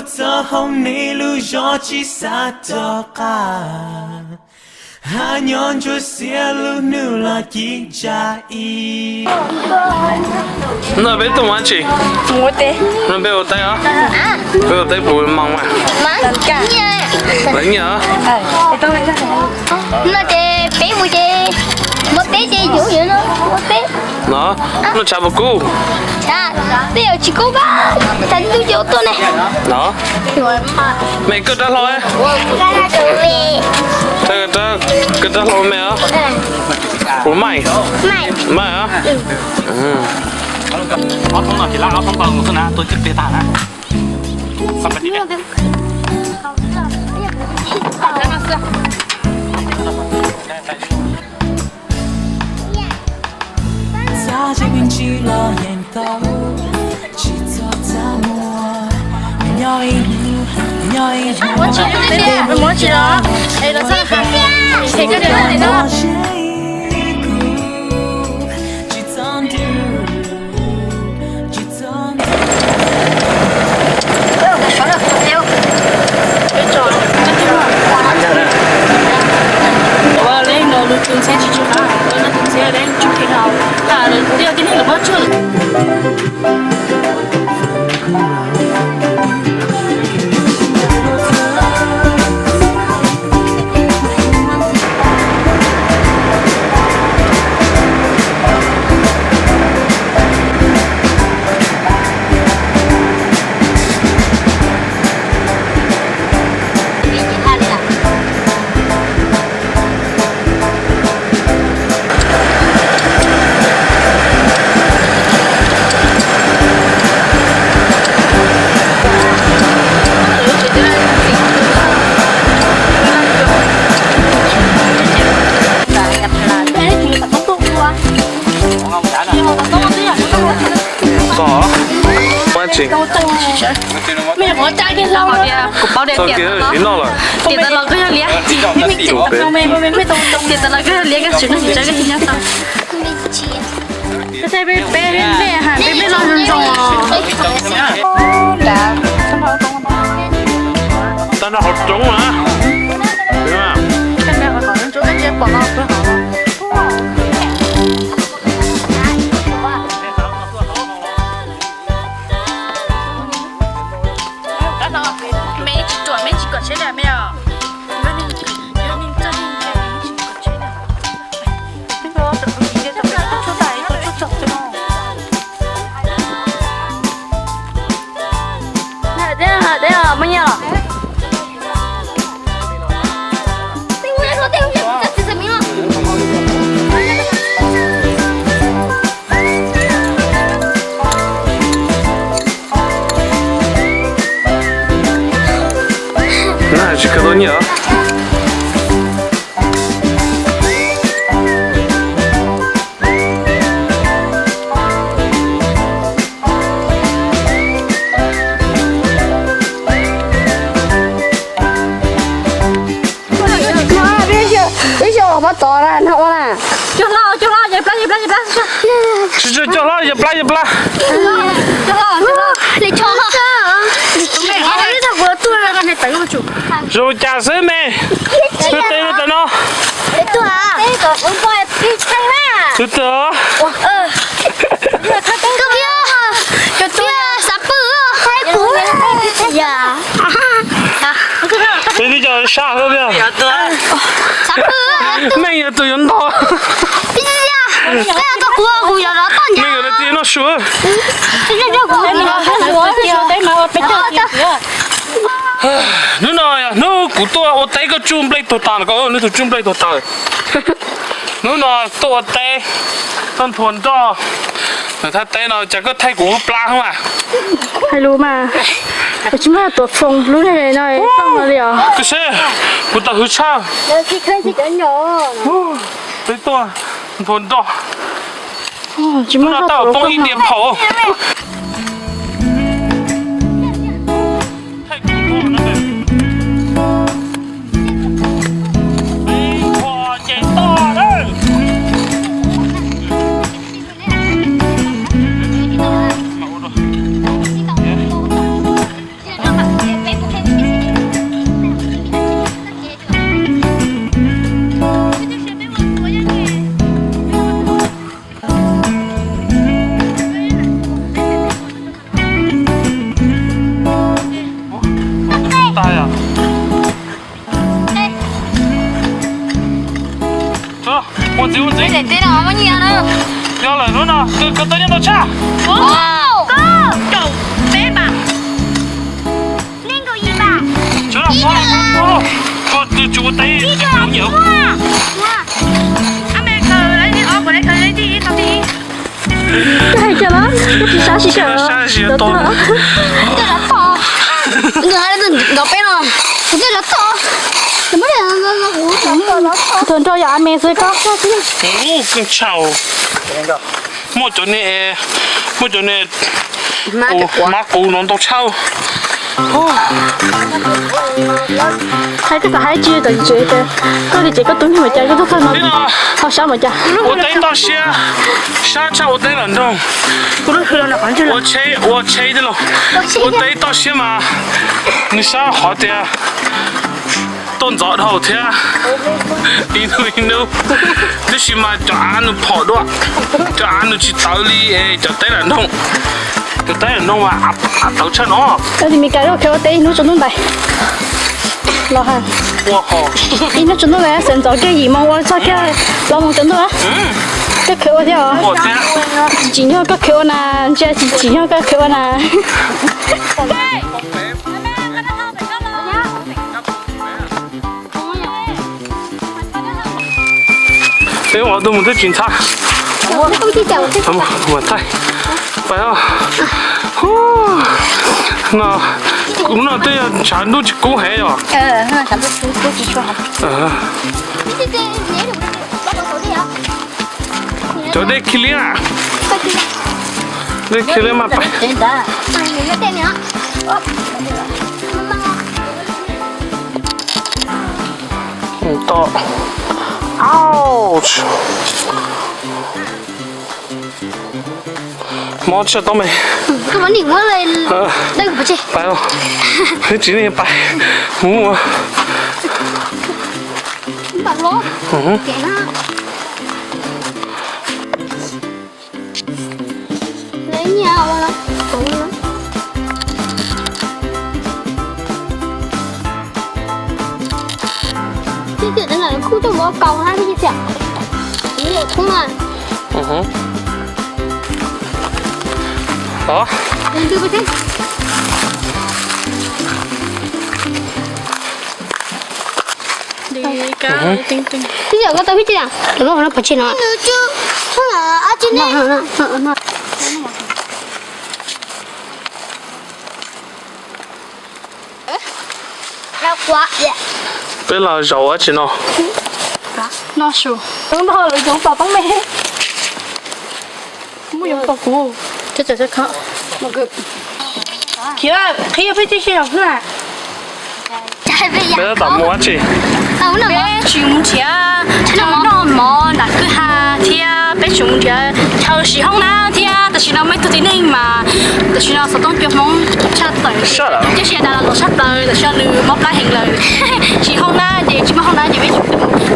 Txoj hauv nej lub zos tsis xav rov qab, hab nyob ntsuag xiab lub hnub los ci ntsa ib. No peb tuaj ua tsi? No peb ua teb os. Peb ua teb puas moos mas? Lawv nyiaj os. No ces peb mus ces muab peb ces yuav yuav no muab peb. No, no tshav puas kub? Tshav, peb yuav tsis kub pab, tshav ntuj ces ua tuaj ne. No, me koj rab hlau. Koj rab hlau me os. Ua mai, mai os. Ob thoob no ces lab ob thoob ko mus xwb na, tuaj cim pliag tag na. Txog, muab tsis. Txog kiag tsis noj lawm. Ces tau los koj yog liab. Ces tau los koj yog liab, koj tsis noj tsis tsawg koj tsis nyob tau. Peb peb peb peb los zoo zoo os. Tau noj hauv roob na. Me tsis ruam, me tsis kom siab li me os. Na tsis khaws tau nyiaj os. Ib xyoos los pab tod na, no ua na. Cog hlo, cog hlo, yog plab, yog plab, yog plab. Tsis tsis cog hlo, yog plab, yog plab. Cog hlo, cog hlo. Zoo cas xwb me. Tus tes tus tes no. Tus tes. Peb twb coj sab xwb tiag. Meej yog tus yuav ntog. Meej yog tus yuav noj su. Hnub no yog hnub kuv tuaj ua teb koj tsuj nplej tuag tas, koj hnub tus tsuj nplej tuag tas. Hnub no tuaj ua teb, tuaj nthuav nroj, thaj teb no cas koj thaij kuv lub plab xwb mas. Hais lus mas, tsis muaj tuav foos lub no li os. Koj seb, kuv tau hwv tshaj. Peb tuaj nthuav nroj, tsis muaj tau poob ib diav phaum. Tag yom. Ua ntxiv, ua ntxiv. Yog lawm hnub no, koj tau nyiaj ntau tshaj. Koj tsis ua teb, koj hais cas los koj tsis sab sib sab. Ntxov peb no, ntxov to, ntxov to. Tus nrog yog a me xwb koj. Muaj cov niag, muaj cov niag hmab qus no ntau tshaj. Hais koj xav hais tsis tau tsev, koj li ces koj tus niag mas cas koj tuaj txog no ho sab mas cas. Ua teb toj siab, sab tshaj ua teb lam nroog. Ua tsheb, ua tsheb thiab los ua teb toj siab mas nws sab qhov tias tuaj ntxov dhau thiab. Ib hnub ib hnub, tab sis mas cov av nws phom dua, cov av nws tsis tawv li cov teb lam nroog. Cov teb lam nroog mas av tawv tshaj no. Koj tus me kas loj kheev ua teb ib hnub tsaus ntuj ntais los ha. Ib hnub tsaus ntuj ntais xav ntxov kiag yim moo ua txog kiag plaub moo tsaus ntuj. Koj kheev ua thiab os? Tsis tsim nyog koj kheev ua na, ntsia tsis tsim nyog koj kheev ua na. Peb ua tus mus twb tsis ntxhab. Mus thaij. Pais os. No, kuv no tej yog tshav ntuj tsis kub heev yom. Cov dej khi liab, dej khi liab mas pais. Ouch. Mob tsis tau me. Pais, tsis ne pais. Mus. Twb yog koj tau pib tiag, lawv koj no pov tseg no. Peb los zaum dab tsi no? No su. Tub ntog lawv yoov tom toob me. Muaj yoov tom kuv. Khiav, qhib peb tib si os na. Peb tab tom mus dab tsi? Peb tsis mus nrhiav chaw noj mov nram kwj ha thiab peb tsis mus nrhiav chaw siv hoob nab thiab. Tam sim no muaj ib tug txiv neej mas tam sim no xov tooj cua Hmoob tshaj tawm, tiam sis dav los tshaj plaws. Tam sim no nws mob plab heev lawm. Siv hoob nab ces tsis muaj hoob nab ces peb tsis mus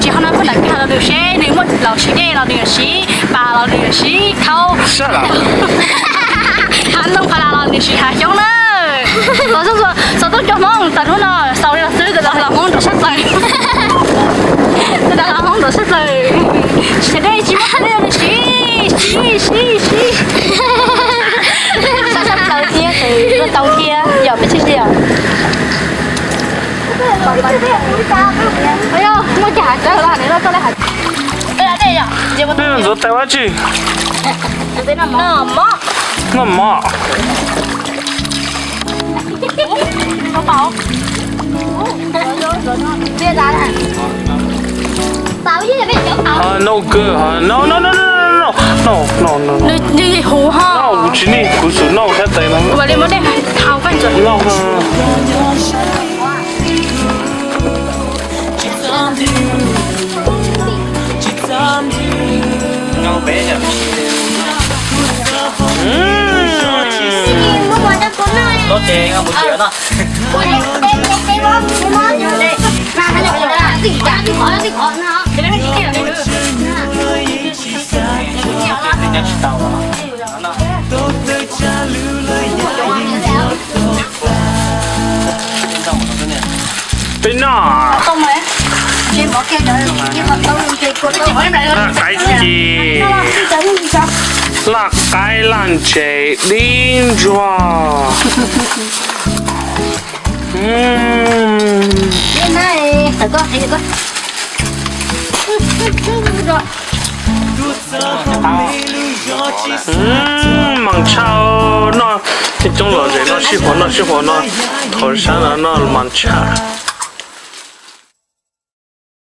nrhiav hoob nab puag nram kwj ha los nws seb nws muaj laus siv dej los nws yuav siv, pas los nws yuav siv, khaub. Hav ntoo pha las los nws siv hav xyoob na. Xov tooj cua Hmoob tas hnub no xaus li no xwb, tam sim no los Hmoob nrov tshaj plaws. Tam sim no los Hmoob nrov tshaj plaws. Siv dej tsis muaj dej nws siv, siv, siv, siv. Tshaj plaws thiab, tau thiab, yog peb tsis yog. Muaj cas hav tawv los nws loj txoj li hav. Peb ntxuav tais ua dab tsi? Noj mov. No good, no, no, no, no, no, no, no, no, no. Nws huv ho. No, kuv tsis nij, kuv xum noj thiab tais no. Ua li muab dej thau koj ntxuav. Noj. Laj qaib ci, laj qaib laj ntses dib ntsuag. Mas tshaj, noj coob los zem noj sib huas noj sib huas no, thaum sab no noj mas tshaj.